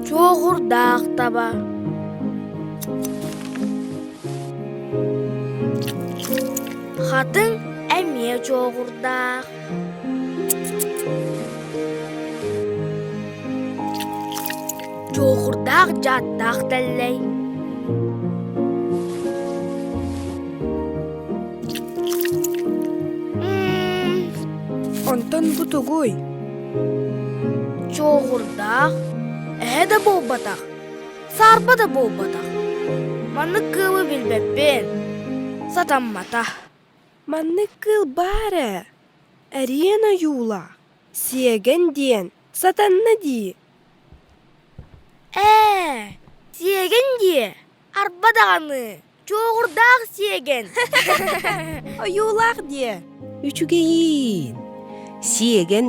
Чуоҕурдаах таба Хатыҥ эмиэ чуоҕурдаах Чуоҕурдаах дьааттаах тэллэй Онтон бу тугуй? Чуоҕурдаах, эһэ да буолбатах, саарба да буолбатах. Маннык кыылы билбэппин, сатаммата. Маннык кыыл баар ээ, эриэн ойуулаах, сиэгэн диэн сатанна дии. Ээ, сиэгэн диэ, арба даҕаны, чуоҕурдаах сиэгэн. Ойуулаах диэ. Үчүгэйиин, сиэгэн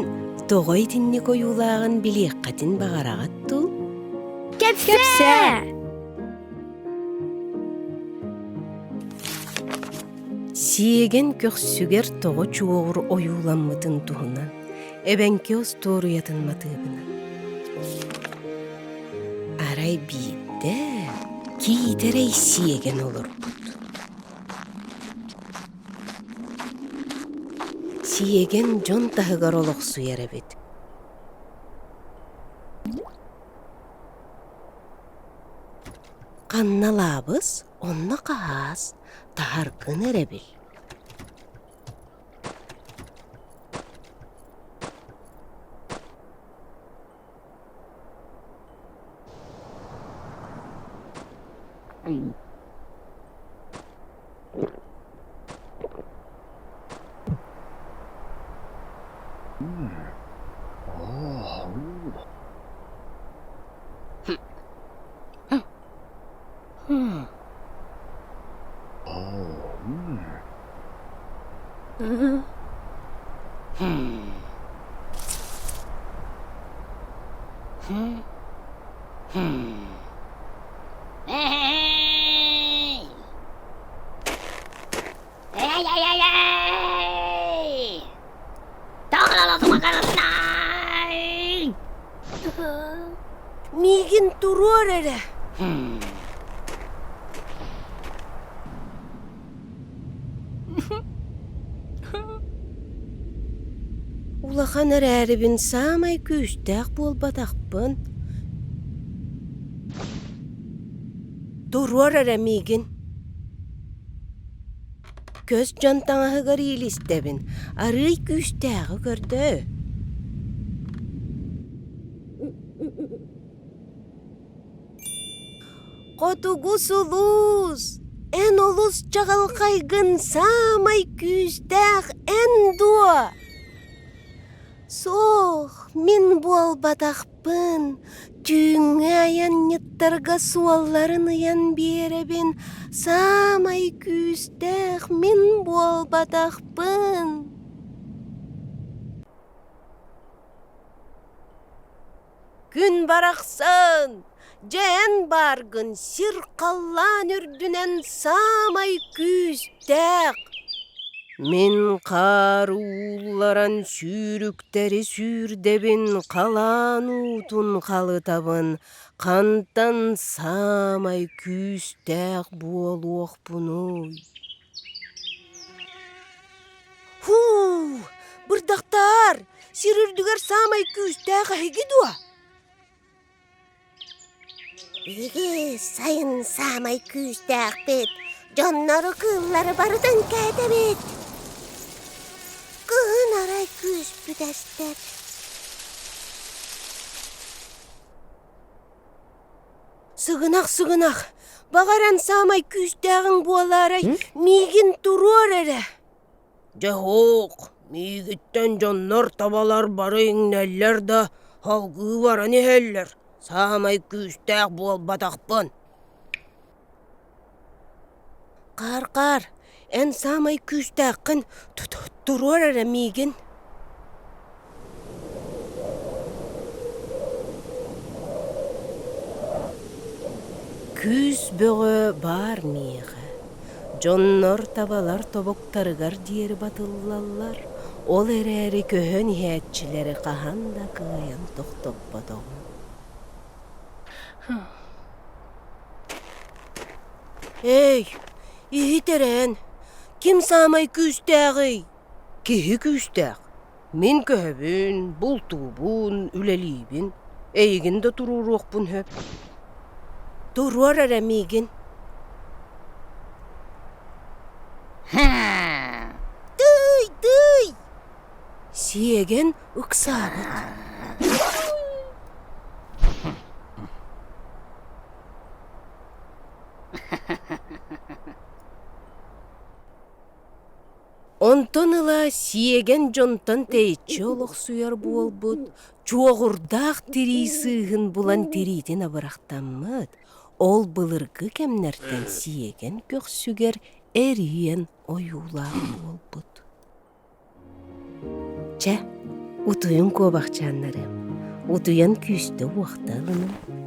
тоҕо итинник ойуулааҕын билиэххитин баҕараҕыт дуу? Кэпсээ! Сиэгэн көхсүгэр тоҕо чуоҕур ойууламмытын туһунан эбэҥки остуоруйатын матыыбынан. Арай биирдэ киитэрэй сиэгэн олорбут. Сиэгэн дьон таһыгар олохсуйар эбит. Ханна лаабыс, онно хаһаас, таһаргын эрэ бил. Миигин туруор эрэ Улахан эрээрибин саамай күүстээх буолбатахпын. Туруор эрэ миигин. Көс дьон таҥаһыгар иилистэбин, арыый күүстээҕи көрдөө. Хотугу сулус, эн олус чаҕылхайгын саамай күүстээх эн дуо? Суох, мин буолбатахпын, түүҥҥү айанньыттарга суолларын ыйан биэрэбин, саамай күүстээх мин буолбатахпын. Күн барахсан, дьэ эн бааргын сир-халлаан үрдүнэн саамай күүстээх. Мин хаар уулларан сүүрүктэри сүүрдэбин, халаан уутун халытабын, хантан саамай күүстээх буолуохпунуй? Һуу, бырдахтаар, сир үрдүгэр саамай күүстээх эһиги дуо? Биһиги сайын саамай күүстээхпит, дьоннору кыыллары барытын кээтэбит. Кыһын арай күүспүт эстэр. Сыгынах, сыгынах, баҕар эн саамай күүстээҕиҥ буолаарай, миигин туруор эрэ. Дьэ һуох, миигиттэн дьоннор табалар бары иҥнэллэр да, салгыы баран иһэллэр, саамай күүстээх буолбатахпын. Хаар-хаар, эн саамай күүстээххин туруор эрэ миигин. Күүс бөҕө баар миэхэ, дьоннор табалар тобуктарыгар диэри батыллаллар, ол эрээри көһөн иһээччилэри хаһан да кыайан тохтоппотоҕум. Эй, иһит эрээн, ким саамай күүстээҕий? Киһи күүстээх. Мин көһөбүн, бултуубун, үлэлиибин, эйигин да туруоруохпун сөп. Туруор эрэ миигин. Тыый, тыый! Сиэгэн ыксаабыт. Онтон ыла сиэгэн дьонтон тэйиччи олохсуйар буолбут, чуоҕурдаах тирии сыыһын булан тириитин абырахтаммыт, ол былыргы кэмнэртэн сиэгэн көхсүгэр эриэн ойуулаах буолбут. Чэ, утуйуҥ куобахчааннарыам, утуйан күүстэ-уохта ылыныҥ.